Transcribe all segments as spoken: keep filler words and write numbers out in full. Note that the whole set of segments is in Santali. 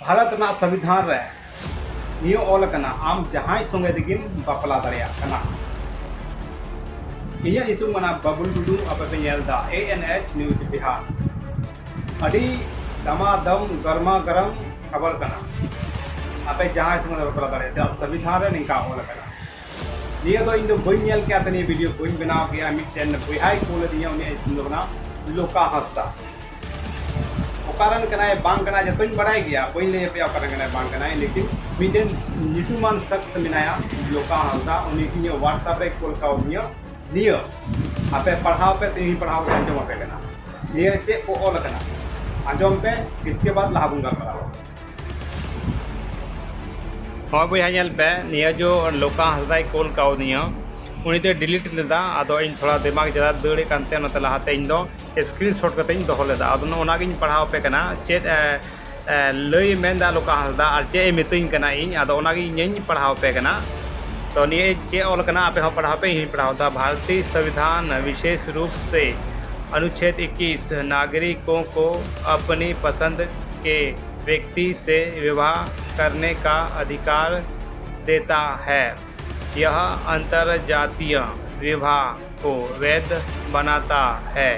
ᱵᱷᱟᱨᱚᱛ ᱨᱮᱱᱟᱜ ᱥᱚᱝᱵᱤᱫᱷᱟᱱ ᱨᱮ ᱱᱤᱭᱟᱹ ᱚᱞ ᱟᱠᱟᱱᱟ, ᱟᱢ ᱡᱟᱦᱟᱸᱭ ᱥᱚᱸᱜᱮ ᱛᱮᱜᱮᱢ ᱵᱟᱯᱞᱟ ᱫᱟᱲᱮᱭᱟᱜ ᱠᱟᱱᱟ᱾ ᱤᱧᱟᱹᱜ ᱧᱩᱛᱩᱢ ᱠᱟᱱᱟ ᱵᱟᱵᱩᱞ ᱴᱩᱰᱩ, ᱟᱯᱮ ᱯᱮ ᱧᱮᱞ ᱮᱫᱟ ᱮ ᱮᱱ ᱮᱭᱤᱪ News ᱵᱤᱦᱟᱨ᱾ ᱟᱹᱰᱤ ᱫᱟᱢᱟᱫᱟᱢ ᱜᱚᱨᱢᱟ ᱜᱚᱨᱚᱢ ᱠᱷᱚᱵᱚᱨ ᱠᱟᱱᱟ, ᱟᱯᱮ ᱡᱟᱦᱟᱸᱭ ᱥᱚᱸᱜᱮ ᱵᱟᱯᱞᱟ ᱫᱟᱲᱮᱭᱟᱜᱼᱟ, ᱪᱮᱫᱟᱜ ᱥᱚᱝᱵᱤᱫᱷᱟᱱ ᱨᱮ ᱱᱤᱝᱠᱟ ᱚᱞ ᱟᱠᱟᱱᱟ᱾ ᱱᱤᱭᱟᱹ ᱫᱚ ᱤᱧ ᱫᱚ ᱵᱟᱹᱧ ᱧᱮᱞ ᱠᱮᱭᱟ ᱥᱮ ᱱᱤᱭᱟᱹ ᱵᱷᱤᱰᱤᱭᱳ ᱵᱟᱹᱧ ᱵᱮᱱᱟᱣ ᱠᱮᱭᱟ᱾ ᱢᱤᱫᱴᱮᱱ ᱵᱚᱭᱦᱟᱭ ᱠᱩᱞ ᱟᱹᱫᱤᱧᱟ, ᱩᱱᱤᱭᱟᱜ ᱧᱩᱛᱩᱢ ᱫᱚ ᱠᱟᱱᱟ ᱞᱳᱠᱟ ᱦᱟᱸᱥᱫᱟ᱾ ᱚᱠᱟ ᱨᱮᱱ ᱠᱟᱱᱟᱭ ᱵᱟᱝ ᱠᱟᱱᱟᱭ ᱡᱚᱛᱚᱧ ᱵᱟᱲᱟᱭ ᱜᱮᱭᱟ, ᱵᱟᱹᱧ ᱞᱟᱹᱭ ᱟᱯᱮᱭᱟ ᱚᱠᱟ ᱨᱮᱱ ᱠᱟᱱᱟᱭ ᱵᱟᱝ ᱠᱟᱱᱟᱭ, ᱞᱮᱠᱤᱱ ᱢᱤᱫᱴᱮᱱ ᱧᱩᱛᱩᱢᱟᱱ ᱥᱚᱠᱥ ᱢᱮᱱᱟᱭᱟ ᱞᱳᱠᱟ ᱦᱟᱸᱥᱫᱟ, ᱩᱱᱤ ᱤᱧᱟᱹᱜ WhatsApp ᱨᱮ ᱠᱩᱞ ᱠᱟᱣᱫᱤᱧᱟ᱾ ᱱᱤᱭᱟᱹ ᱟᱯᱮ ᱯᱟᱲᱦᱟᱣ ᱯᱮ ᱥᱮ ᱤᱧ ᱯᱟᱲᱦᱟᱣ ᱠᱟᱛᱮ ᱟᱸᱡᱚᱢ ᱟᱯᱮ ᱠᱟᱱᱟ ᱱᱤᱭᱟᱹ ᱪᱮᱫ ᱠᱚ ᱚᱞ ᱟᱠᱟᱱᱟ, ᱟᱸᱡᱚᱢ ᱯᱮ, ᱤᱥᱠᱮ ᱵᱟᱫ ᱞᱟᱦᱟ ᱵᱚᱱ ᱜᱟᱞᱢᱟᱨᱟᱣᱟ᱾ ᱦᱳᱭ ᱵᱚᱭᱦᱟ, ᱧᱮᱞ ᱯᱮ, ᱱᱤᱭᱟᱹ ᱡᱚ ᱞᱳᱠᱟ ᱦᱟᱸᱥᱫᱟᱭ ᱠᱳᱞ ᱠᱟᱣᱫᱤᱧᱟ, ᱩᱱᱤ ᱫᱚᱭ ᱰᱤᱞᱤᱴ ᱞᱮᱫᱟ᱾ ᱟᱫᱚ ᱤᱧ ᱛᱷᱚᱲᱟ ᱫᱤᱢᱟᱜᱽ ᱡᱟᱫᱟ ᱫᱟᱹᱲᱮᱫ ᱠᱟᱱ ᱛᱮ ᱚᱱᱟᱛᱮ ᱞᱟᱦᱟᱛᱮ ᱤᱧ ᱫᱚ ᱥᱠᱨᱤᱱᱥᱚᱴ ᱠᱟᱛᱮ ᱤᱧ ᱫᱚᱦᱚ ᱞᱮᱫᱟ᱾ ᱟᱫᱚ ᱱᱚᱜᱼᱚ ᱚᱱᱟᱜᱤᱧ ᱯᱟᱲᱦᱟᱣ ᱟᱯᱮ ᱠᱟᱱᱟ᱾ ᱪᱮᱫ ᱮ, ᱮ, ᱞᱟᱹᱭ ᱢᱮᱱᱫᱟ ᱞᱳᱠᱟ ᱦᱟᱸᱥᱫᱟ ᱟᱨ ᱪᱮᱫ ᱮ ᱢᱤᱛᱟᱹᱧ ᱠᱟᱱᱟ ᱤᱧ, ᱟᱫᱚ ᱚᱱᱟᱜᱮ ᱤᱧᱤᱧ ᱯᱟᱲᱦᱟᱣ ᱟᱯᱮ ᱠᱟᱱᱟ᱾ ᱛᱚ ᱱᱤᱭᱟᱹ ᱪᱮᱫ ᱚᱞ ᱠᱟᱱᱟ, ᱟᱯᱮ ᱦᱚᱸ ᱯᱟᱲᱦᱟᱣ ᱯᱮ, ᱤᱧ ᱦᱚᱸᱧ ᱯᱟᱲᱦᱟᱣ ᱮᱫᱟ᱾ भारतीय संविधान विशेष रूप से अनुच्छेद इक्कीस नागरिकों को अपनी पसंद के व्यक्ति से विवाह करने का अधिकार देता है। यह अंतरजातीय विवाह को वैध बनाता है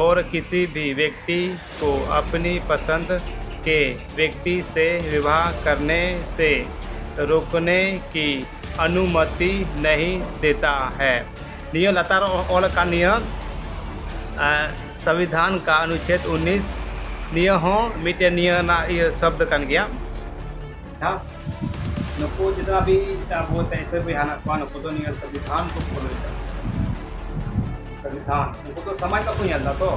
और किसी भी व्यक्ति को अपनी पसंद के व्यक्ति से विवाह करने से रोकने की अनुमति नहीं देता है। ᱱᱤᱭᱟᱹ ᱞᱟᱛᱟᱨ ᱚᱞ ᱟᱠᱟᱱ ᱱᱤᱭᱟᱹ ᱥᱚᱝᱵᱤᱫᱷᱟᱱ ᱠᱟ ᱚᱱᱩᱪᱷᱮᱫ ᱩᱱᱤᱥ, ᱱᱤᱭᱟᱹ ᱦᱚᱸ ᱢᱤᱫᱴᱮᱱ ᱱᱤᱭᱟᱹ ᱨᱮᱱᱟᱜ ᱤᱭᱟᱹ ᱥᱚᱵᱫ ᱠᱟᱱ ᱜᱮᱭᱟ᱾ ᱦᱮᱸ, ᱱᱩᱠᱩ ᱡᱤᱛᱱᱟ ᱵᱷᱤ ᱟᱵᱚ ᱛᱮᱭᱥᱮ ᱵᱚᱭᱦᱟ ᱦᱮᱱᱟᱜ ᱠᱚᱣᱟ, ᱱᱩᱠᱩ ᱫᱚ ᱱᱤᱭᱟᱹ ᱥᱚᱝᱵᱤᱫᱷᱟᱱ ᱠᱚ ᱯᱷᱳᱞᱳᱭᱮᱫᱟ᱾ ᱥᱚᱝᱵᱤᱫᱷᱟᱱ, ᱩᱱᱠᱩ ᱫᱚ ᱥᱚᱢᱟᱡᱽ ᱵᱟᱠᱚ ᱧᱮᱞ ᱮᱫᱟ ᱛᱚ᱾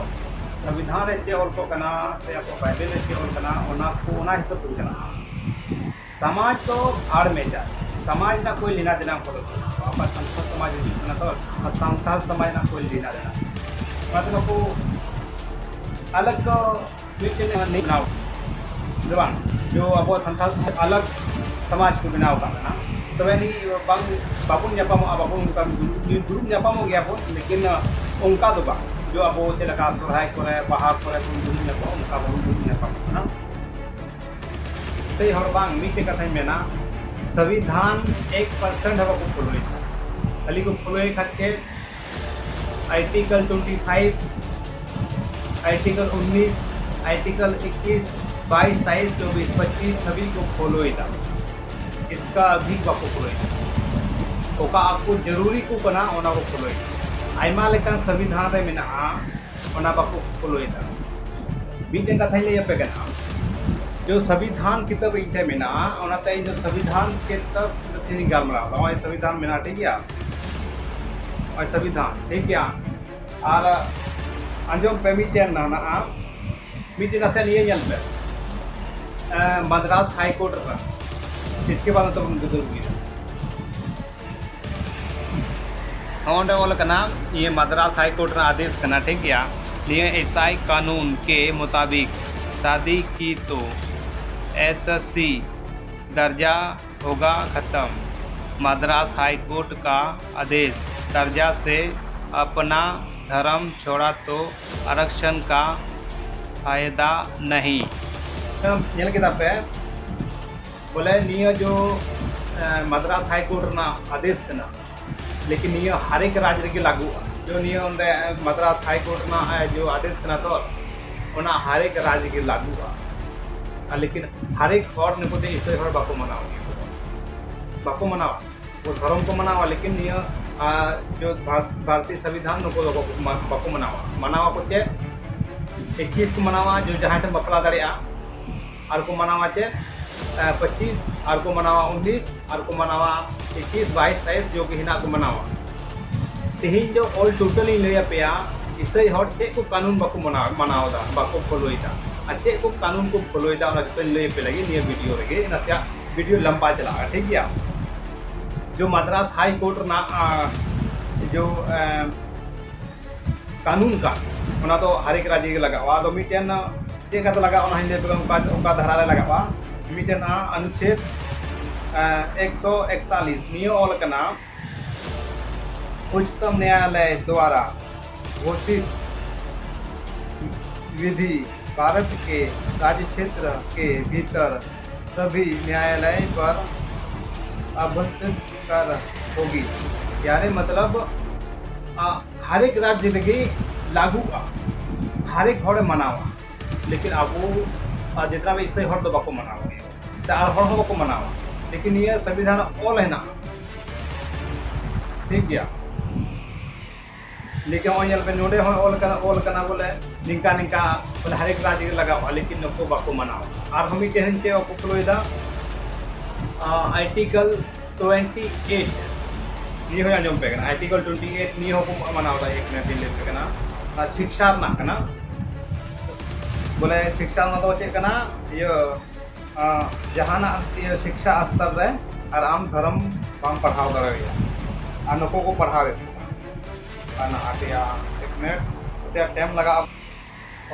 ᱥᱚᱝᱵᱤᱫᱷᱟᱱ ᱨᱮ ᱪᱮᱫ ᱚᱞ ᱠᱚᱜ ᱠᱟᱱᱟ ᱥᱮ ᱟᱠᱚ ᱵᱟᱭᱵᱮᱞ ᱨᱮ ᱪᱮᱫ ᱚᱞ ᱠᱟᱱᱟ, ᱚᱱᱟ ᱠᱚ, ᱚᱱᱟ ᱦᱤᱥᱟᱹᱵ ᱛᱮᱠᱚ ᱪᱟᱞᱟᱜᱼᱟ᱾ ᱥᱚᱢᱟᱡᱽ ᱫᱚ ᱵᱷᱟᱲ ᱢᱮ ᱡᱟ, ᱥᱚᱢᱟᱡᱽ ᱨᱮᱱᱟᱜ ᱠᱳᱭ ᱞᱮᱱᱟ ᱫᱮᱱᱟ ᱠᱚ ᱵᱟᱹᱱᱩᱜᱼᱟ᱾ ᱟᱵᱟᱨ ᱥᱟᱱᱛᱟᱲ ᱥᱚᱢᱟᱡᱽ ᱦᱤᱡᱩᱜ ᱠᱟᱱᱟ ᱛᱚ, ᱟᱨ ᱥᱟᱱᱛᱟᱲ ᱥᱚᱢᱟᱡᱽ ᱨᱮᱱᱟᱜ ᱠᱳᱭ ᱞᱮᱱᱟ ᱫᱮᱱᱟ᱾ ᱚᱱᱟᱛᱮ ᱱᱩᱠᱩ ᱟᱞᱟᱜᱽ ᱠᱚ ᱢᱤᱫᱴᱮᱱ ᱵᱮᱱᱟᱣ ᱥᱮ ᱵᱟᱝ? ᱡᱚ ᱟᱵᱚ ᱥᱟᱱᱛᱟᱲ ᱥᱚᱢᱟᱡᱽ ᱟᱞᱟᱜᱽ ᱥᱚᱢᱟᱡᱽ ᱠᱚ ᱵᱮᱱᱟᱣ ᱟᱠᱟᱫ ᱠᱟᱱᱟ, ᱛᱚᱵᱮ ᱟᱹᱱᱤᱡ ᱵᱟᱝ, ᱵᱟᱵᱚᱱ ᱧᱟᱯᱟᱢᱚᱜᱼᱟ, ᱵᱟᱵᱚᱱ ᱚᱱᱠᱟ ᱫᱩᱲᱩᱵ ᱧᱟᱯᱟᱢᱚᱜ ᱜᱮᱭᱟ ᱵᱚᱱ, ᱞᱮᱠᱤᱱ ᱚᱱᱠᱟ ᱫᱚ ᱵᱟᱝ᱾ ᱡᱚ ᱟᱵᱚ ᱪᱮᱫ ᱞᱮᱠᱟ ᱥᱚᱨᱦᱟᱭ ᱠᱚᱨᱮ, ᱵᱟᱦᱟ ᱠᱚᱨᱮ ᱵᱚᱱ ᱫᱩᱲᱩᱵ ᱧᱟᱯᱟᱢᱚᱜ, ᱚᱱᱠᱟ ᱵᱟᱵᱚᱱ ᱫᱩᱲᱩᱵ ᱧᱟᱯᱟᱢᱚᱜ ᱠᱟᱱᱟ᱾ ᱥᱮᱭ ᱦᱚᱲ ᱵᱟᱝ, ᱢᱤᱫᱴᱮᱡ ᱠᱟᱛᱷᱟᱧ ᱢᱮᱱᱟ, ᱥᱚᱝᱵᱤᱫᱷᱟᱱ ᱮᱠ ᱯᱟᱨᱥᱮᱱᱴ ᱦᱚᱸ ᱵᱟᱠᱚ ᱯᱷᱚᱞᱳᱭᱮᱫᱟ᱾ ᱠᱷᱟᱹᱞᱤ ᱠᱚ ᱯᱷᱚᱞᱳᱭᱮᱫ ᱠᱷᱟᱱ ᱪᱮᱫ? ᱟᱨᱴᱤᱠᱟᱞ ᱴᱩᱭᱮᱱᱴᱤ ᱯᱷᱟᱭᱤᱵᱷ, ᱟᱨᱴᱤᱠᱟᱞ ᱩᱱᱤᱥ, ᱟᱨᱴᱤᱠᱟᱞ ᱤᱠᱤᱥ, ᱵᱟᱭᱤᱥ, ᱛᱮᱭᱤᱥ, ᱪᱚᱵᱵᱤᱥ, ᱯᱚᱸᱪᱤᱥ ᱦᱟᱹᱵᱤᱡ ᱠᱚ ᱯᱷᱚᱞᱳᱭᱮᱫᱟ᱾ ᱤᱥᱠᱟ ᱟᱫᱷᱤᱠ ᱵᱟᱠᱚ ᱯᱷᱚᱞᱳᱭᱮᱫᱟ᱾ ᱚᱠᱟ ᱟᱠᱚ ᱡᱟᱹᱨᱩᱨᱤ ᱠᱚ ᱠᱟᱱᱟ, ᱚᱱᱟ ᱠᱚ ᱯᱷᱚᱞᱳᱭᱮᱫᱟ᱾ ᱟᱭᱢᱟ ᱞᱮᱠᱟᱱ ᱥᱚᱝᱵᱤᱫᱷᱟᱱ ᱨᱮ ᱢᱮᱱᱟᱜᱼᱟ, ᱚᱱᱟ ᱵᱟᱠᱚ ᱯᱷᱚᱞᱳᱭᱮᱫᱟ᱾ ᱢᱤᱫᱴᱮᱱ ᱠᱟᱛᱷᱟᱧ ᱞᱟᱹᱭ ᱟᱯᱮ ᱠᱟᱱᱟ, ᱡᱚ ᱥᱚᱝᱵᱤᱫᱷᱟᱱ ᱠᱤᱛᱟᱹᱵ ᱤᱧ ᱴᱷᱮᱱ ᱢᱮᱱᱟᱜᱼᱟ, ᱚᱱᱟᱛᱮ ᱤᱧ ᱫᱚ ᱥᱚᱝᱵᱤᱫᱷᱟᱱ ᱠᱤᱛᱟᱹᱵ ᱛᱮᱧ ᱜᱟᱞᱢᱟᱨᱟᱣ ᱮᱫᱟ᱾ ᱱᱚᱜᱼᱚᱭ ᱥᱚᱝᱵᱤᱫᱷᱟᱱ ᱢᱮᱱᱟᱜᱼᱟ, ᱴᱷᱤᱠ ᱜᱮᱭᱟ? ᱱᱚᱜᱼᱚᱭ ᱥᱚᱝᱵᱤᱫᱷᱟᱱ, ᱴᱷᱤᱠ ᱜᱮᱭᱟ? ᱟᱨ ᱟᱸᱡᱚᱢ ᱯᱮ, ᱢᱤᱫᱴᱮᱱ ᱢᱮᱱᱟᱜᱼᱟ, ᱢᱤᱫᱴᱮᱱ ᱱᱟᱥᱮ ᱱᱤᱭᱟᱹ ᱧᱮᱞ ᱯᱮ, ᱮᱸ, ᱢᱟᱫᱽᱨᱟᱥ ᱦᱟᱭ ᱠᱳᱨᱴ ᱨᱮᱱᱟᱜ᱾ ᱤᱥᱠᱮ ᱵᱟᱫ ᱛᱚᱵᱚᱱ ᱜᱩᱫᱩᱨ ᱜᱮᱭᱟ᱾ ᱚᱸᱰᱮ ᱚᱞ ᱠᱟᱱᱟ, ᱤᱭᱟᱹ ᱢᱟᱫᱽᱨᱟᱥ ᱦᱟᱭ ᱠᱳᱨᱴ ᱨᱮᱱᱟᱜ ᱟᱫᱮᱥ ᱠᱟᱱᱟ, ᱴᱷᱤᱠ ᱜᱮᱭᱟ? ᱱᱤᱭᱟᱹ ᱮᱥᱟᱭ ᱠᱟᱹᱱᱩᱱ ᱠᱮ ᱢᱩᱛᱟᱵᱤᱠ ᱥᱟᱫᱤ ᱠᱤ ᱛᱚ ᱮᱥ ᱥᱤ ᱫᱟᱨᱡᱟ ᱦᱳᱜᱟ ᱠᱷᱟᱛᱟᱢ᱾ ᱢᱟᱫᱽᱨᱟᱥ ᱦᱟᱭ ᱠᱳᱨᱴ ᱠᱟ ᱟᱫᱮᱥ ᱫᱟᱨᱡᱟ ᱥᱮ ᱟᱯᱱᱟ ᱫᱷᱚᱨᱚᱢ ᱪᱷᱚᱲᱟ ᱛᱚ ᱟᱨᱟᱠᱥᱟᱱ ᱠᱟ ᱯᱷᱟᱭᱫᱟ ᱱᱟᱦᱤ᱾ ᱧᱮᱞ ᱠᱮᱫᱟ ᱯᱮ, ᱵᱚᱞᱮ ᱱᱤᱭᱟᱹ ᱡᱚ, ᱮ, ᱢᱟᱫᱽᱨᱟᱥ ᱦᱟᱭ ᱠᱳᱨᱴ ᱨᱮᱱᱟᱜ ᱟᱫᱮᱥ ᱠᱟᱱᱟ, ᱞᱮᱠᱤᱱ ᱱᱤᱭᱟᱹ ᱦᱟᱨᱮᱠ ᱨᱟᱡᱽ ᱨᱮᱜᱮ ᱞᱟᱹᱜᱩᱜᱼᱟ᱾ ᱡᱚ ᱱᱤᱭᱟᱹ ᱚᱸᱰᱮ ᱢᱟᱫᱽᱨᱟᱥ ᱦᱟᱭ ᱠᱳᱨᱴ ᱨᱮᱱᱟᱜ, ᱮ, ᱡᱚ ᱟᱫᱮᱥ ᱠᱟᱱᱟ ᱛᱚ, ᱚᱱᱟ ᱦᱟᱨᱮᱠ ᱨᱟᱡᱽ ᱨᱮᱜᱮ ᱞᱟᱹᱜᱩᱜᱼᱟ᱾ ᱟᱨ ᱞᱮᱠᱤᱱ ᱦᱟᱨᱮᱠ ᱦᱚᱲ ᱱᱩᱠᱩ ᱫᱚ ᱤᱥᱟᱹᱭ ᱦᱚᱲ ᱵᱟᱠᱚ ᱢᱟᱱᱟᱣᱟ, ᱵᱟᱠᱚ ᱢᱟᱱᱟᱣᱟ᱾ ᱩᱱᱠᱩ ᱫᱷᱚᱨᱚᱢ ᱠᱚ ᱢᱟᱱᱟᱣᱟ, ᱞᱮᱠᱤᱱ ᱱᱤᱭᱟᱹ, ᱟ, ᱡᱚ ᱵᱷᱟᱨ-, ᱵᱷᱟᱨᱚᱛᱤᱭᱚ ᱥᱚᱝᱵᱤᱫᱷᱟᱱ ᱱᱩᱠᱩ ᱫᱚ ᱵᱟᱠᱚ ᱢᱟ-, ᱵᱟᱠᱚ ᱢᱟᱱᱟᱣᱟ᱾ ᱢᱟᱱᱟᱣᱟ ᱠᱚ ᱪᱮᱫ? ᱮᱠᱤᱥ ᱠᱚ ᱢᱟᱱᱟᱣᱟ, ᱡᱚ ᱡᱟᱦᱟᱸᱭ ᱴᱷᱮᱱ ᱵᱟᱯᱞᱟ ᱫᱟᱲᱮᱭᱟᱜᱼᱟ, ᱟᱨ ᱠᱚ ᱢᱟᱱᱟᱣᱟ ᱪᱮᱫ? ᱮ, ᱯᱚᱸᱪᱤᱥ, ᱟᱨ ᱠᱚ ᱢᱟᱱᱟᱣᱟ ᱩᱱᱤᱥ, ᱟᱨ ᱠᱚ ᱢᱟᱱᱟᱣᱟ ᱮᱠᱤᱥ, ᱵᱟᱭᱤᱥ, ᱛᱮᱭᱤᱥ, ᱡᱚ ᱜᱮ ᱦᱮᱱᱟᱜ ᱠᱚ ᱢᱟᱱᱟᱣᱟ᱾ ᱛᱮᱦᱮᱧ ᱫᱚ all total ᱤᱧ ᱞᱟᱹᱭ ᱟᱯᱮᱭᱟ, ᱤᱥᱟᱹᱭ ᱦᱚᱲ ᱪᱮᱫ ᱠᱚ ᱠᱟᱹᱱᱩᱱ ᱵᱟᱠᱚ ᱢᱟᱱᱟᱣ, ᱢᱟᱱᱟᱣ ᱮᱫᱟ, ᱵᱟᱠᱚ ᱯᱷᱚᱞᱳᱭᱮᱫᱟ, ᱟᱨ ᱪᱮᱫ ᱠᱚ ᱠᱟᱹᱱᱩᱱ ᱠᱚ ᱯᱷᱚᱞᱳᱭᱮᱫᱟ, ᱚᱱᱟ ᱡᱚᱛᱚᱧ ᱞᱟᱹᱭ ᱟᱯᱮ ᱞᱟᱹᱜᱤᱫ ᱱᱤᱭᱟᱹ ᱵᱷᱤᱰᱤᱭᱳ ᱨᱮᱜᱮ᱾ ᱱᱟᱥᱮᱭᱟᱜ ᱵᱷᱤᱰᱤᱭᱳ ᱞᱟᱢᱵᱟ ᱪᱟᱞᱟᱜᱼᱟ, ᱴᱷᱤᱠ ᱜᱮᱭᱟ? ᱡᱚ ᱢᱟᱫᱽᱨᱟᱥ ᱦᱟᱭ ᱠᱳᱨᱴ ᱨᱮᱱᱟᱜ, ᱟ, ᱡᱚ, ᱮ, ᱠᱟᱹᱱᱩᱱ ᱠᱟᱱ, ᱚᱱᱟ ᱫᱚ ᱦᱟᱨᱮᱠ ᱨᱟᱡᱽ ᱨᱮᱜᱮ ᱞᱟᱜᱟᱜᱼᱟ᱾ ᱟᱫᱚ ᱢᱤᱫᱴᱮᱱ, ᱟ, ᱪᱮᱫ ᱞᱮᱠᱟᱛᱮ ᱞᱟᱜᱟᱜᱼᱟ, ᱚᱱᱟ ᱦᱚᱸᱧ ᱞᱟᱹᱭ ᱟᱯᱮ ᱠᱟᱱᱟ, ᱚᱱᱠᱟ, ᱚᱱᱠᱟ ᱫᱷᱟᱨᱟ ᱨᱮ ᱞᱟᱜᱟᱜᱼᱟ᱾ ᱢᱤᱫᱴᱮᱱ, ᱟ, ᱚᱱᱩᱪᱷᱮᱫ, ᱮ, ᱮᱠᱥᱚ ᱮᱠᱛᱟᱞᱤᱥ, ᱱᱤᱭᱟᱹ ᱚᱞ ᱠᱟᱱᱟ, उच्चतम न्यायालय द्वारा घोषित विधि भारत के राज्य क्षेत्र के भीतर ᱛᱟᱵᱷᱤ ᱱᱭᱟᱭᱟᱞᱚᱭ ᱯᱟᱨ ᱟᱵᱷᱚᱱᱛᱨᱤᱛ ᱠᱟᱨ ᱦᱳᱜᱤ᱾ ᱭᱟᱱᱤ ᱢᱚᱛᱞᱚᱵ, ᱟ, ᱦᱟᱨᱮᱠ ᱨᱟᱡᱽ ᱨᱮᱜᱮ ᱞᱟᱹᱜᱩᱜᱼᱟ, ᱦᱟᱨᱮᱠ ᱦᱚᱲᱮ ᱢᱟᱱᱟᱣᱟ᱾ ᱞᱮᱠᱤᱱ ᱟᱵᱚ, ᱟ, ᱡᱤᱛᱱᱟ ᱵᱷᱤ ᱤᱥᱟᱹᱭ ᱦᱚᱲ ᱫᱚ ᱵᱟᱠᱚ ᱢᱟᱱᱟᱣᱟ, ᱥᱮ ᱟᱨ ᱦᱚᱲ ᱦᱚᱸ ᱵᱟᱠᱚ ᱢᱟᱱᱟᱣᱟ᱾ ᱞᱮᱠᱤᱱ ᱱᱤᱭᱟᱹ ᱥᱚᱝᱵᱤᱫᱷᱟᱱ ᱨᱮ ᱚᱞ ᱦᱮᱱᱟᱜᱼᱟ, ᱴᱷᱤᱠ ᱜᱮᱭᱟ᱾ ᱞᱮᱠᱤᱱ ᱱᱚᱜᱼᱚᱭ ᱧᱮᱞ ᱯᱮ, ᱱᱚᱰᱮ ᱦᱚᱸ ᱚᱞ ᱠᱟᱱᱟ, ᱚᱞ ᱠᱟᱱᱟ ᱵᱚᱞᱮ ᱱᱤᱝᱠᱟ ᱱᱤᱝᱠᱟ, ᱵᱚᱞᱮ ᱦᱟᱨᱮᱠ ᱨᱟᱡᱽ ᱨᱮ ᱞᱟᱜᱟᱣᱼᱟ, ᱞᱮᱠᱤᱱ ᱱᱩᱠᱩ ᱵᱟᱠᱚ ᱢᱟᱱᱟᱣᱟ᱾ ᱟᱨᱦᱚᱸ ᱢᱤᱫᱴᱮᱱ ᱪᱮᱫ ᱠᱚ follow ᱮᱫᱟ, ᱟᱨᱴᱤᱠᱮᱞ ᱴᱩᱭᱮᱱᱴᱤ ᱮᱭᱤᱴ, ᱱᱤᱭᱟᱹ ᱦᱚᱸ ᱟᱸᱡᱚᱢ ᱯᱮ ᱠᱟᱱᱟ, ᱟᱨᱴᱤᱠᱮᱞ ᱴᱩᱭᱮᱱᱴᱤ ᱮᱭᱤᱴ, ᱱᱤᱭᱟᱹ ᱦᱚᱸᱠᱚ ᱢᱟᱱᱟᱣ ᱮᱫᱟ, ᱮᱠ ᱢᱤᱱᱤᱴ ᱞᱤᱧ ᱞᱟᱹᱭ ᱯᱮ ᱠᱟᱱᱟ᱾ ᱚᱱᱟ ᱥᱤᱠᱥᱟ ᱨᱮᱱᱟᱜ ᱠᱟᱱᱟ, ᱵᱚᱞᱮ ᱥᱤᱠᱥᱟ ᱚᱱᱟ ᱫᱚ ᱪᱮᱫ ᱠᱟᱱᱟ, ᱤᱭᱟᱹ, ᱟᱸ, ᱡᱟᱦᱟᱱᱟᱜ ᱤᱭᱟᱹ ᱥᱤᱠᱥᱟ ᱟᱥᱛᱚᱨ ᱨᱮ ᱟᱨ ᱟᱢ ᱫᱷᱚᱨᱚᱢ ᱵᱟᱢ ᱯᱟᱲᱦᱟᱣ ᱫᱟᱲᱮᱭᱟᱜᱼᱟ᱾ ᱟᱨ ᱱᱩᱠᱩ ᱠᱚ ᱯᱟᱲᱦᱟᱣᱮᱫ ᱠᱚᱣᱟ᱾ ᱟᱨ ᱱᱟᱦᱟᱜ ᱨᱮᱭᱟᱜ ᱮᱠ ᱢᱤᱱᱤᱴ ᱥᱮ ᱴᱟᱭᱤᱢ ᱞᱟᱜᱟᱜᱼᱟ᱾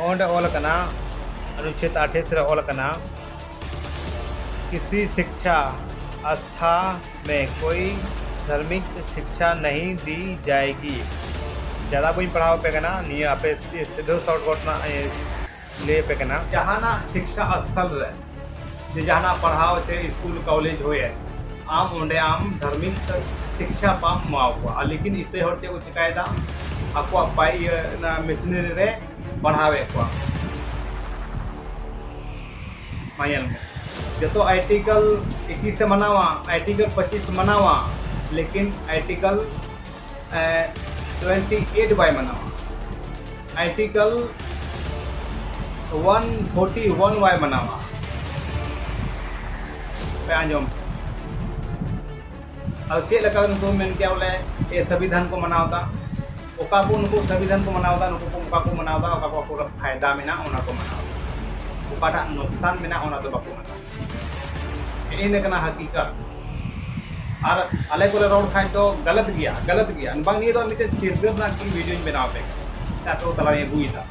ᱚᱸᱰᱮ ᱚᱞ ᱟᱠᱟᱱᱟ, ᱚᱱᱩᱪᱷᱮᱫ ᱟᱴᱷᱟᱥ ᱨᱮ ᱚᱞ ᱟᱠᱟᱱᱟ, ᱠᱤᱥᱤ ᱥᱤᱠᱪᱷᱟ ᱟᱥᱛᱷᱟ ᱢᱮ ᱠᱳᱭ ᱫᱷᱟᱨᱢᱤᱠ ᱥᱤᱠᱪᱷᱟ ᱱᱟᱦᱤ ᱫᱤ ᱡᱟᱭᱮᱜᱤ᱾ ᱡᱟᱫᱟ ᱵᱟᱹᱧ ᱯᱟᱲᱦᱟᱣ ᱟᱯᱮ ᱠᱟᱱᱟ, ᱱᱤᱭᱟᱹ ᱟᱯᱮ ᱥᱤᱫᱷᱟᱹ ᱥᱚᱨᱴ ᱠᱚᱴ ᱨᱮᱱᱟᱜ ᱤᱧ ᱞᱟᱹᱭ ᱟᱯᱮ ᱠᱟᱱᱟ᱾ ᱡᱟᱦᱟᱱᱟᱜ ᱥᱤᱠᱪᱷᱟ ᱟᱥᱛᱷᱟᱱ ᱨᱮ, ᱡᱮ ᱡᱟᱦᱟᱱᱟᱜ ᱯᱟᱲᱦᱟᱣ ᱪᱮ ᱥᱠᱩᱞ ᱠᱚᱞᱮᱡᱽ ᱦᱩᱭᱮᱱ, ᱟᱢ ᱚᱸᱰᱮ ᱟᱢ ᱫᱷᱟᱨᱢᱤᱠ ᱥᱤᱠᱪᱷᱟ ᱵᱟᱢ ᱮᱢᱟᱣ ᱠᱚᱣᱟ᱾ ᱟᱨ ᱞᱮᱠᱤᱱ ᱤᱥᱟᱹᱭ ᱦᱚᱲ ᱪᱮᱫ ᱠᱚ ᱪᱤᱠᱟᱭᱮᱫᱟ, ᱟᱠᱚᱣᱟᱜ ᱯᱟᱭ-, ᱤᱭᱟᱹ, ᱚᱱᱟ ᱢᱤᱥᱱᱟᱨᱤ ᱨᱮ ᱯᱟᱲᱦᱟᱣᱮᱫ ᱠᱚᱣᱟ᱾ ᱢᱟ ᱧᱮᱞ ᱢᱮ, ᱡᱚᱛᱚ ᱟᱨᱴᱤᱠᱮᱞ ᱮᱠᱤᱥ ᱮ ᱢᱟᱱᱟᱣᱟ, ᱟᱨᱴᱤᱠᱮᱞ ᱯᱚᱸᱪᱤᱥ ᱢᱟᱱᱟᱣᱟ, ᱞᱮᱠᱤᱱ ᱟᱨᱴᱤᱠᱮᱞ, ᱮ, ᱴᱩᱭᱮᱱᱴᱤ ᱮᱭᱤᱴ ᱵᱟᱭ ᱢᱟᱱᱟᱣᱟ, ᱟᱨᱴᱤᱠᱮᱞ ᱚᱣᱟᱱ ᱯᱷᱳᱨᱴᱤ ᱚᱣᱟᱱ ᱵᱟᱭ ᱢᱟᱱᱟᱣᱟ᱾ ᱯᱮ ᱟᱸᱡᱚᱢ ᱯᱮ᱾ ᱟᱫᱚ ᱪᱮᱫ ᱞᱮᱠᱟ ᱱᱩᱠᱩ ᱢᱮᱱ ᱠᱮᱭᱟ ᱵᱚᱞᱮ, ᱮ, ᱥᱚᱝᱵᱤᱫᱷᱟᱱ ᱠᱚ ᱢᱟᱱᱟᱣ ᱮᱫᱟ᱾ ᱚᱠᱟ ᱠᱚ ᱱᱩᱠᱩ ᱥᱚᱝᱵᱤᱫᱷᱟᱱ ᱠᱚ ᱢᱟᱱᱟᱣ ᱮᱫᱟ, ᱱᱩᱠᱩ ᱠᱚ ᱚᱠᱟ ᱠᱚ ᱢᱟᱱᱟᱣ ᱮᱫᱟ, ᱚᱠᱟ ᱠᱚ ᱟᱠᱚᱣᱟᱜ ᱯᱷᱟᱭᱫᱟ ᱢᱮᱱᱟᱜᱼᱟ, ᱚᱱᱟ ᱠᱚ ᱢᱟᱱᱟᱣ ᱮᱫᱟ᱾ ᱚᱠᱟᱴᱟᱜ ᱱᱩᱠᱥᱟᱱ ᱢᱮᱱᱟᱜᱼᱟ, ᱚᱱᱟ ᱫᱚ ᱵᱟᱠᱚ ᱢᱟᱱᱟᱣᱟ᱾ ᱱᱮᱜᱼᱮ ᱱᱤᱭᱟᱹ ᱠᱟᱱᱟ ᱦᱟᱹᱠᱤᱠᱟᱛ᱾ ᱟᱨ ᱟᱞᱮ ᱠᱚᱞᱮ ᱨᱚᱲ ᱠᱷᱟᱡ ᱫᱚ ᱜᱟᱞᱟᱛ ᱜᱮᱭᱟ, ᱜᱟᱞᱟᱛ ᱜᱮᱭᱟ᱾ ᱵᱟᱝ, ᱱᱤᱭᱟᱹ ᱫᱚ ᱢᱤᱫᱴᱮᱱ ᱪᱤᱨᱜᱟᱹᱞ ᱨᱮᱱᱟᱜ ᱠᱤ ᱵᱷᱤᱰᱤᱭᱳᱧ ᱵᱮᱱᱟᱣ ᱟᱯᱮ ᱠᱟᱱᱟ, ᱟᱯᱮ ᱠᱚ ᱛᱟᱞᱟᱨᱮᱧ ᱟᱹᱜᱩᱭᱮᱫᱟ᱾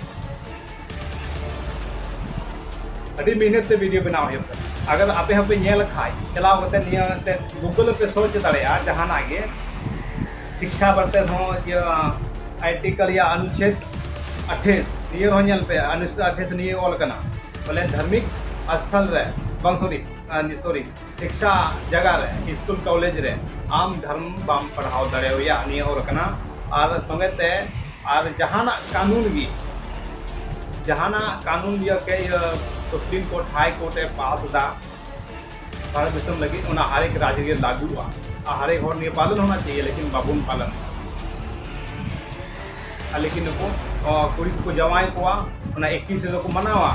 ᱟᱹᱰᱤ ᱢᱮᱦᱱᱚᱛ ᱛᱮ ᱵᱷᱤᱰᱤᱭᱳ ᱵᱮᱱᱟᱣ ᱦᱩᱭᱩᱜ ᱠᱟᱱᱟ᱾ ᱟᱜᱟᱨ ᱟᱯᱮ ᱦᱚᱸᱯᱮ ᱧᱮᱞ ᱠᱷᱟᱡ, ᱪᱟᱞᱟᱣ ᱠᱟᱛᱮ ᱱᱤᱭᱟᱹ ᱮᱱᱛᱮᱫ ᱜᱩᱜᱩᱞ ᱨᱮᱯᱮ ᱥᱟᱨᱪ ᱫᱟᱲᱮᱭᱟᱜᱼᱟ, ᱡᱟᱦᱟᱱᱟᱜ ᱜᱮ, ᱥᱤᱠᱪᱷᱟ ᱵᱟᱨᱛᱮ ᱦᱚᱸ, ᱤᱭᱟᱹ, ᱟᱨᱴᱤᱠᱮᱞ ᱭᱟ ᱚᱱᱩᱪᱷᱮᱫ ᱟᱴᱷᱟᱥ, ᱱᱤᱭᱟᱹ ᱨᱮᱦᱚᱸ ᱧᱮᱞ ᱯᱮ, ᱚᱱᱩᱪᱷᱮᱫ ᱟᱴᱷᱟᱥ ᱱᱤᱭᱟᱹ ᱚᱞ ᱠᱟᱱᱟ, ᱵᱚᱞᱮ ᱫᱷᱟᱨᱢᱤᱠ ᱥᱛᱷᱚᱞ ᱨᱮ, ᱵᱟᱝ, ᱥᱚᱨᱤ, ᱥᱚᱨᱤ, ᱥᱤᱠᱥᱟ ᱡᱟᱭᱜᱟ ᱨᱮ, ᱥᱠᱩᱞ ᱠᱚᱞᱮᱡᱽ ᱨᱮ ᱟᱢ ᱫᱷᱚᱨᱢ ᱵᱟᱢ ᱯᱟᱲᱦᱟᱣ ᱫᱟᱲᱮᱭᱟᱭᱟ, ᱱᱤᱭᱟᱹ ᱚᱞ ᱠᱟᱱᱟ᱾ ᱟᱨ ᱥᱚᱸᱜᱮ ᱛᱮ ᱟᱨ ᱡᱟᱦᱟᱱᱟᱜ ᱠᱟᱹᱱᱩᱱ ᱜᱮ, ᱡᱟᱦᱟᱱᱟᱜ ᱠᱟᱹᱱᱩᱱ ᱤᱭᱟᱹ ᱠᱮ ᱤᱭᱟᱹ ᱥᱩᱯᱨᱤᱢ ᱠᱳᱨᱴ, ᱦᱟᱭ ᱠᱳᱨᱴ ᱮ ᱯᱟᱥ ᱮᱫᱟ ᱵᱷᱟᱨᱚᱛ ᱫᱤᱥᱚᱢ ᱞᱟᱹᱜᱤᱫ, ᱚᱱᱟ ᱦᱟᱨᱮᱠ ᱨᱟᱡᱽ ᱨᱮ ᱞᱟᱹᱜᱩᱜᱼᱟ᱾ ᱟᱨ ᱦᱟᱨᱮᱠ ᱦᱚᱲ ᱱᱤᱭᱟᱹ ᱯᱟᱞᱚᱱ ᱦᱚᱸ ᱦᱳᱱᱟ ᱪᱟᱦᱤᱭᱮ, ᱞᱮᱠᱤᱱ ᱵᱟᱵᱚᱱ ᱯᱟᱞᱚᱱ᱾ ᱟᱨ ᱞᱮᱠᱤᱱ ᱱᱩᱠᱩ, ᱚ, ᱠᱩᱲᱤ ᱠᱚᱠᱚ ᱡᱟᱶᱟᱭ ᱠᱚᱣᱟ, ᱚᱱᱟ ᱮᱠᱤᱥ ᱨᱮᱫᱚ ᱠᱚ ᱢᱟᱱᱟᱣᱟ,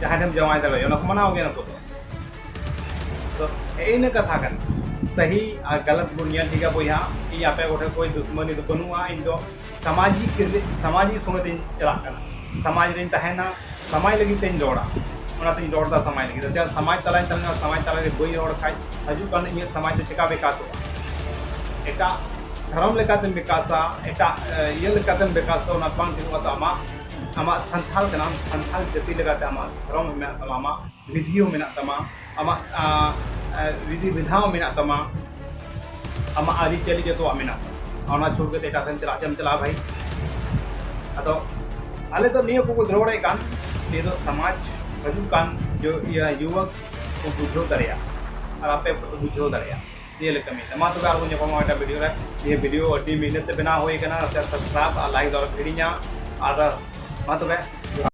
ᱡᱟᱦᱟᱸᱭ ᱴᱷᱮᱱ ᱡᱟᱶᱟᱭ ᱫᱟᱲᱮᱭᱟᱜᱼᱟ, ᱚᱱᱟ ᱠᱚ ᱢᱟᱱᱟᱣ ᱜᱮᱭᱟ ᱱᱩᱠᱩ ᱫᱚ᱾ ᱛᱚ ᱤᱱᱟᱹ ᱠᱟᱛᱷᱟ ᱠᱟᱱᱟ, ᱥᱟᱹᱦᱤ ᱟᱨ ᱜᱟᱞᱟᱛ ᱵᱚᱱ ᱧᱮᱞ ᱴᱷᱤᱠᱟ ᱵᱚᱭᱦᱟ᱾ ᱤᱧ ᱟᱯᱮ ᱠᱚᱴᱷᱮᱱ ᱠᱳᱭ ᱫᱩᱥᱢᱟᱱᱤ ᱫᱚ ᱵᱟᱹᱱᱩᱜᱼᱟ, ᱤᱧ ᱫᱚ ᱥᱟᱢᱟᱡᱤᱠ, ᱥᱟᱢᱟᱡᱤᱠ ᱥᱚᱸᱜᱮ ᱛᱤᱧ ᱪᱟᱞᱟᱜ ᱠᱟᱱᱟ, ᱥᱚᱢᱟᱡᱽ ᱨᱤᱧ ᱛᱟᱦᱮᱱᱟ, ᱥᱚᱢᱟᱡᱽ ᱞᱟᱹᱜᱤᱫ ᱛᱮᱧ ᱨᱚᱲᱟ, ᱚᱱᱟᱛᱤᱧ ᱨᱚᱲ ᱮᱫᱟ ᱥᱚᱢᱟᱡᱽ ᱞᱟᱹᱜᱤᱫ᱾ ᱟᱪᱪᱷᱟ, ᱥᱚᱢᱟᱡᱽ ᱛᱟᱞᱟᱧ ᱛᱟᱦᱮᱱᱟ, ᱥᱚᱢᱟᱡᱽ ᱛᱟᱞᱟᱨᱮ ᱵᱟᱹᱧ ᱨᱚᱲ ᱠᱷᱟᱡ ᱦᱤᱡᱩᱜ ᱠᱟᱱ ᱤᱧᱟᱹᱜ ᱥᱚᱢᱟᱡᱽ ᱫᱚ ᱪᱮᱠᱟ ᱵᱤᱠᱟᱥᱚᱜᱼᱟ? ᱮᱴᱟᱜ ᱫᱷᱚᱨᱚᱢ ᱞᱮᱠᱟᱛᱮᱢ ᱵᱤᱠᱟᱥᱟ, ᱮᱴᱟᱜ, ᱮ, ᱤᱭᱟᱹ ᱞᱮᱠᱟᱛᱮᱢ ᱵᱤᱠᱟᱥ ᱫᱚ ᱚᱱᱟ ᱵᱟᱝ ᱴᱷᱤᱠᱚᱜᱼᱟ᱾ ᱛᱚ ᱟᱢᱟᱜ, ᱟᱢᱟᱜ ᱥᱟᱱᱛᱟᱲ ᱠᱟᱱᱟᱢ, ᱥᱟᱱᱛᱟᱲ ᱡᱟᱹᱛᱤ ᱞᱮᱠᱟᱛᱮ ᱟᱢᱟᱜ ᱫᱷᱚᱨᱚᱢ ᱢᱮᱱᱟᱜ ᱛᱟᱢᱟ, ᱟᱢᱟᱜ ᱵᱤᱫᱷᱤ ᱦᱚᱸ ᱢᱮᱱᱟᱜ ᱛᱟᱢᱟ, ᱟᱢᱟᱜ, ᱟ, ᱟ, ᱵᱤᱫᱷᱤ ᱵᱤᱫᱷᱟᱱ ᱦᱚᱸ ᱢᱮᱱᱟᱜ ᱛᱟᱢᱟ, ᱟᱢᱟᱜ ᱟᱹᱨᱤᱪᱟᱹᱞᱤ ᱡᱚᱛᱚᱣᱟᱜ ᱢᱮᱱᱟᱜ ᱛᱟᱢᱟ᱾ ᱚᱱᱟ ᱪᱷᱩᱲ ᱠᱟᱛᱮ ᱮᱴᱟᱜ ᱥᱮᱱ ᱪᱟᱞᱟᱜ ᱪᱮᱢ ᱪᱟᱞᱟᱜᱼᱟ ᱵᱷᱟᱹᱭ? ᱟᱫᱚ ᱟᱞᱮ ᱫᱚ ᱱᱤᱭᱟᱹ ᱠᱚᱠᱚ ᱨᱚᱲᱮᱫ ᱠᱟᱱ, ᱱᱤᱭᱟᱹ ᱫᱚ ᱥᱚᱢᱟᱡᱽ ᱦᱤᱡᱩᱜ ᱠᱟᱱ ᱡᱚ-, ᱤᱭᱟᱹ ᱡᱩᱣᱟᱹ ᱠᱚ ᱵᱩᱡᱷᱟᱹᱣ ᱫᱟᱲᱮᱭᱟᱜᱼᱟ ᱟᱨ ᱟᱯᱮ ᱠᱚᱯᱮ ᱵᱩᱡᱷᱟᱹᱣ ᱫᱟᱲᱮᱭᱟᱜᱼᱟ᱾ ᱱᱤᱭᱟᱹ ᱞᱮ ᱠᱟᱹᱢᱤᱭᱮᱫᱟ᱾ ᱢᱟ ᱛᱚᱵᱮ ᱟᱨᱵᱚᱱ ᱧᱟᱯᱟᱢᱟ ᱮᱴᱟᱜ ᱵᱷᱤᱰᱤᱭᱳ ᱨᱮ᱾ ᱱᱤᱭᱟᱹ ᱵᱷᱤᱰᱤᱭᱳ ᱟᱹᱰᱤ ᱢᱮᱦᱱᱚᱛ ᱛᱮ ᱵᱮᱱᱟᱣ ᱦᱩᱭ ᱠᱟᱱᱟ, ᱥᱮ ᱥᱟᱵᱥᱠᱨᱟᱭᱤᱵ ᱟᱨ ᱞᱟᱭᱤᱠ ᱫᱚ ᱟᱞᱚᱯᱮ ᱦᱤᱲᱤᱧᱟ᱾ ᱟᱨ ᱢᱟ ᱛᱚᱵᱮ